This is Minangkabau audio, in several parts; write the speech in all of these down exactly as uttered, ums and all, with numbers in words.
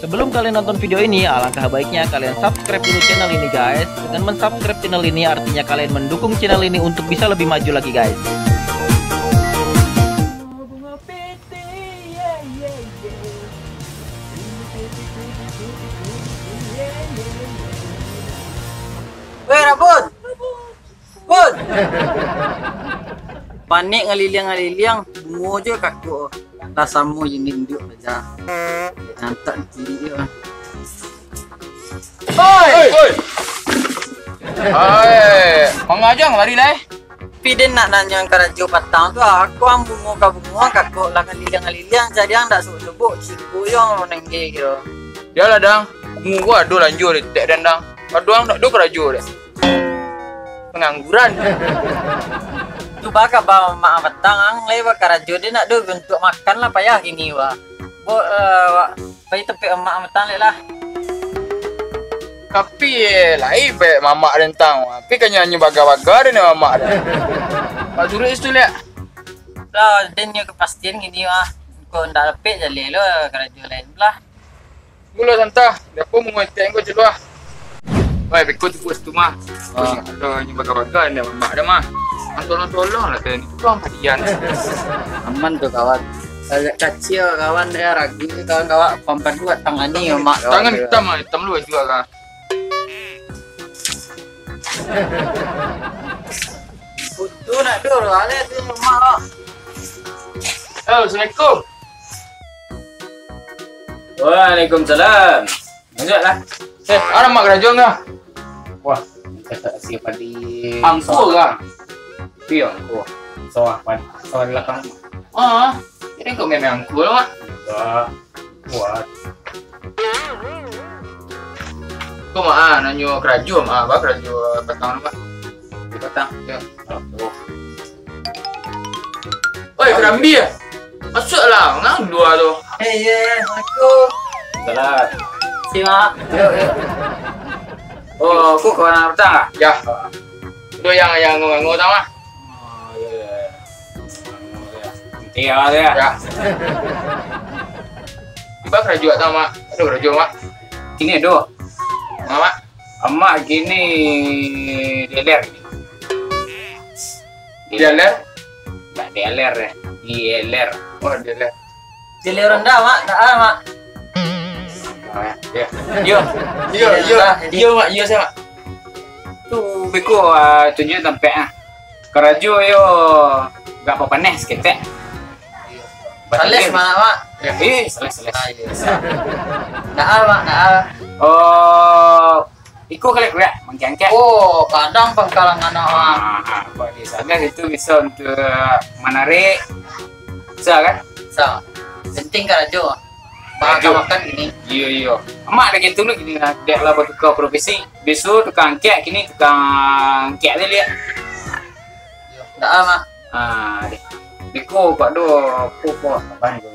Sebelum kalian nonton video ini, alangkah baiknya kalian subscribe dulu channel ini, guys. Dengan mensubscribe channel ini, artinya kalian mendukung channel ini untuk bisa lebih maju lagi, guys. Weh, Rabun! Bun! Panek ngaliliang-ngaliliang, bungo jo kakok. Lah samo jo induak sajo. Nantak ditilik jo. Oi! Oi! Hai, manga jang lari lai. Tapi den nak nanyo karajo patang tu, aku ang bungo ka bungo, kakok lah ngaliliang-ngaliliang, jadi ang dak subuik-subuik, siko yo ang nengge kiro. Yo lah, Dang. Bungo ado lanjo dek den, Dang. Kadang dak ado karajo dek. Pangangguran. Tu baa kaba mamak patang, ang lai bakarajo, den dak ado untuak makan lah, payah kini wa. Bo, eh, wa, pai tampek mamak patang lek lah. Tapi lai bek mamak den tang. Tapi kan nyanyi baga-baga den mamak den. Pak turut situ lek. Lah, den nyo kepastian kini wa. Kok ndak dapek jaleh lo karajo lain lah. Mulo santa, dapo manguatek ko jeluah. Wai, beko tu bos tu mah. Bos ada nyo baga-baga ni mamak dah mah. Tolong-tolong lah tadi. Tolong padian. Aman tu kawan. Agak kacil kawan ya, ragu ni kawan-kawan. Pampan buat tangan ni mamak kawan. Tangan hitam ah, hitam lu juga lah. Butuh nak dur, ale tu mamak. Assalamualaikum. Waalaikumsalam. Masuklah. Eh, ada mak karajo ngah? Wah, kata siapa di Angku kah? Iya, angku. Sawah pan, sawah belakang. Ah, ini kok memang angku lah, Mak. Enggak. Kuat. Kok mak ah, nanyo karajo, mak ah, apa karajo patang tu, Mak? Di patang. Ya. Oh. Oi, Kerambi ah. Masuaklah, ngah dua tu. Eh, ya, ya, assalamualaikum. Salam. Simak. Yo, yo. Oh, aku kawan anak petang ah? Ya. Tu yang yang ngangau-ngangau tau ah. Oh, ya, ya. Nanti ya, ya. Ya. Tiba karajo tau, Mak. Ada karajo, Mak. Sini ada. Mak, Mak. Amak gini dealer. Dealer? Tak dealer eh. Dealer. Oh, dealer. Dealer rendah, Mak. Tak ah, Mak. Yo. Yo, yo. Yo, Mak. Yo, saya, Mak. Tu beko uh, tunjuk tampek ah. Karajo yo gak apa panas ketek. Sales mana, Mak? Eh, sales, sales. Nah, Mak, nah. Oh, Iko kali kuyak mangkiangkiak. Oh, kadang pangkalangan awak. Ah, kok di sana itu bisa untuk menarik. Bisa kan? Bisa. Penting karajo. Karajo. Makan makan gini. Iyo iyo. Amak dah gitu lu gini lah. Dek lah bertukar profesi. Besok tukang angkiak, kini tukang angkiak ni lihat. Dah ah, Mak. Ah, deh. Beko pak do. Pokok apa ni?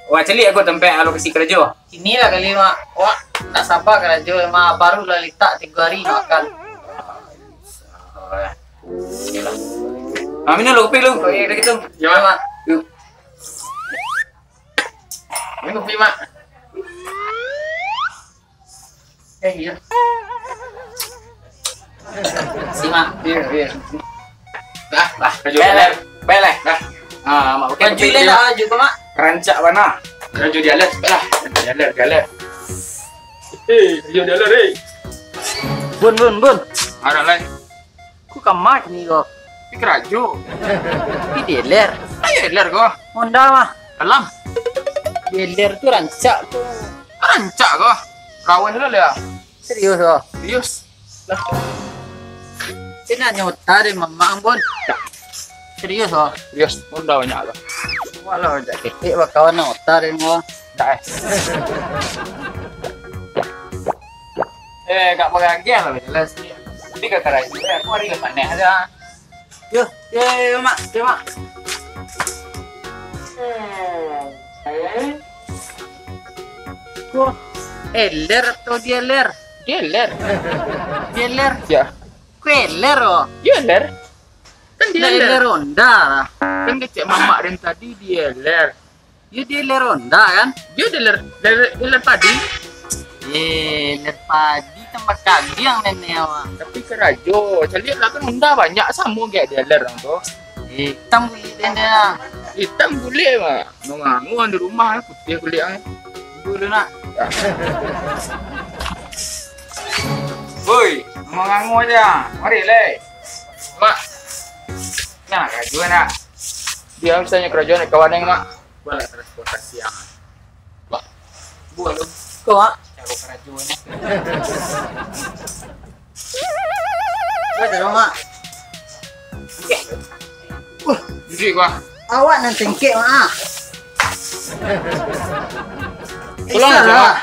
Wah, celiak aku tempat alokasi karajo. Inilah kali, Mak. Wak, nak saba karajo, Mak. Baru lah litak tigo hari nak makan. Ah, minum lu kopi lu. Oh, iya, udah gitu. Ya, Mak. Yuk. Minum kopi, Mak. Eh, iya. Simak. Iya, iya. Dah, dah. Baju Bele. Bele. Dah. Ah, mak pakai Baju kopi lain dia. Dah, juga, Mak. Rancak bana. Baju dia lah, dah. Dia lah, dia lah. Eh, baju dia lah, eh. Bun, bun, bun. Ada lain. Ku kamah ni ko. Pi karajo. Pi dealer. Ayo dealer ko. Honda mah. Dalam. Dealer tu rancak tu. Rancak ko. Rawan dulu dia. Serius ko. Serius. Lah. Sini hanya otak deh mamang pun. Serius ko. Serius. Honda banyak ko. Walau jak ketek bakawan otak deh ko. Tak eh. Eh, kak bagagah lah jelas. Tapi kata rayu eh, aku hari lepas neh aja. Yo, yo, yo, yo, mak, yo, mak. Ko, eler atau dieler? Dieler. Dieler. Ya. Ko eler oh. Dieler. Kan dieler. Eler onda lah. Kan kecek mamak dan tadi dieler. Yo dealer Honda kan? Yo dealer, dealer, dealer padi. Eh, dealer padi tambah kagiang nenek awak. Tapi karajo, caliak lah kan Honda banyak samo kayak dealer orang tu. Eh, hitam kulit dia. Hitam kulit mah. Manganguang di rumah, putih kulit ang. Dulu nak. Woi, manganguang aja. Mari, leh. Mak. Nah, karajo nak. Dia misalnya karajo nak kawan yang mak. Buatlah transportasi yang. Mak. Buat lu. Kau, Mak. Caro karajo ni. Buat dulu, Mak. Wah, jijik gua. Awak nan tengkek, Mak. Pulang aja, Mak.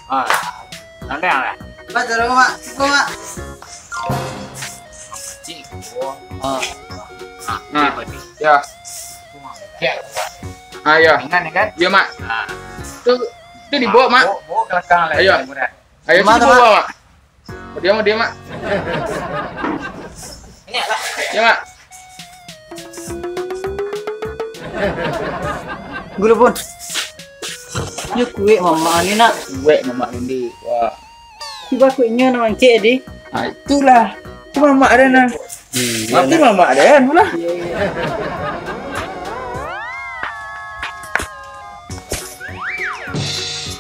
Ah, nanti lah. Buat dulu, Mak. Cukup, Mak. Cik, gua. Ah. Ah, nah, ya. Ya. Ah, ya. Ingat ni kan? Ya, Mak. Ah. Tu, tu dibawa, Mak. Bawa, bawa ke belakang lah. Ayo. Ayo, sini bawa, Mak. Diam, diam, Mak. Ini lah. Ya, Mak. Gulu pun. Yo kuek mamak ni nak. Kuek mamak ni. Wah. Tiba kueknya nak mangkek di. Ah, itulah. Itu mamak dia nah. Iya, tapi mamak dia kan pula. Iya, iya.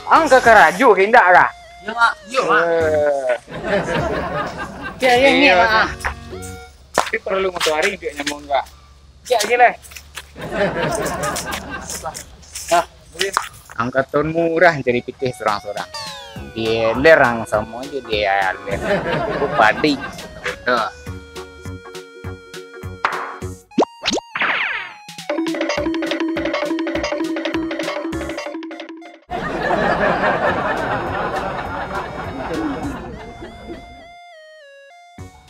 Ang ka karajo ke indak kah? Yo, Mak. Yo, Mak. Eh. Yo, yo, ni, Mak. Tapi paralu matoari untuak nyamong kah? Cak je lah. Hah? Angkatan murah jadi pitih surang-surang. Dealer ang samo je dealer. Aku padi. Dah.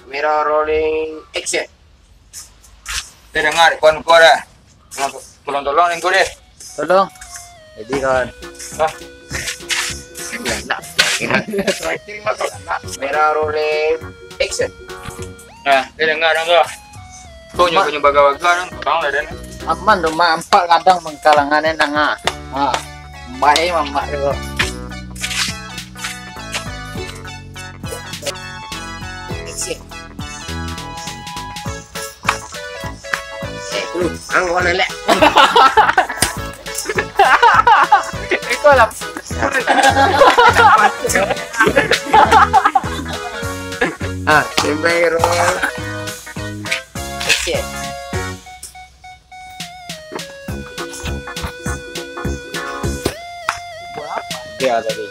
Kamera rolling, action. Kita dengar, kawan-kawan dah. Tolong, tolong, tolong, Lengko deh. Tolong. Jadi, kawan. Hah? Enak. Kamera rolling, action. Nah, dia dengar dong tu. Kau nyo, kau nyo baga-baga dong, tolong lah, Den. Aman tu, Mak. Ampak kadang mangkalangan enang, ah. Ha. Baik, mamak tu. Action. Eh, lu, ang kawan elek. Iko lah. Ah, standby roll. Action. Dia tadi.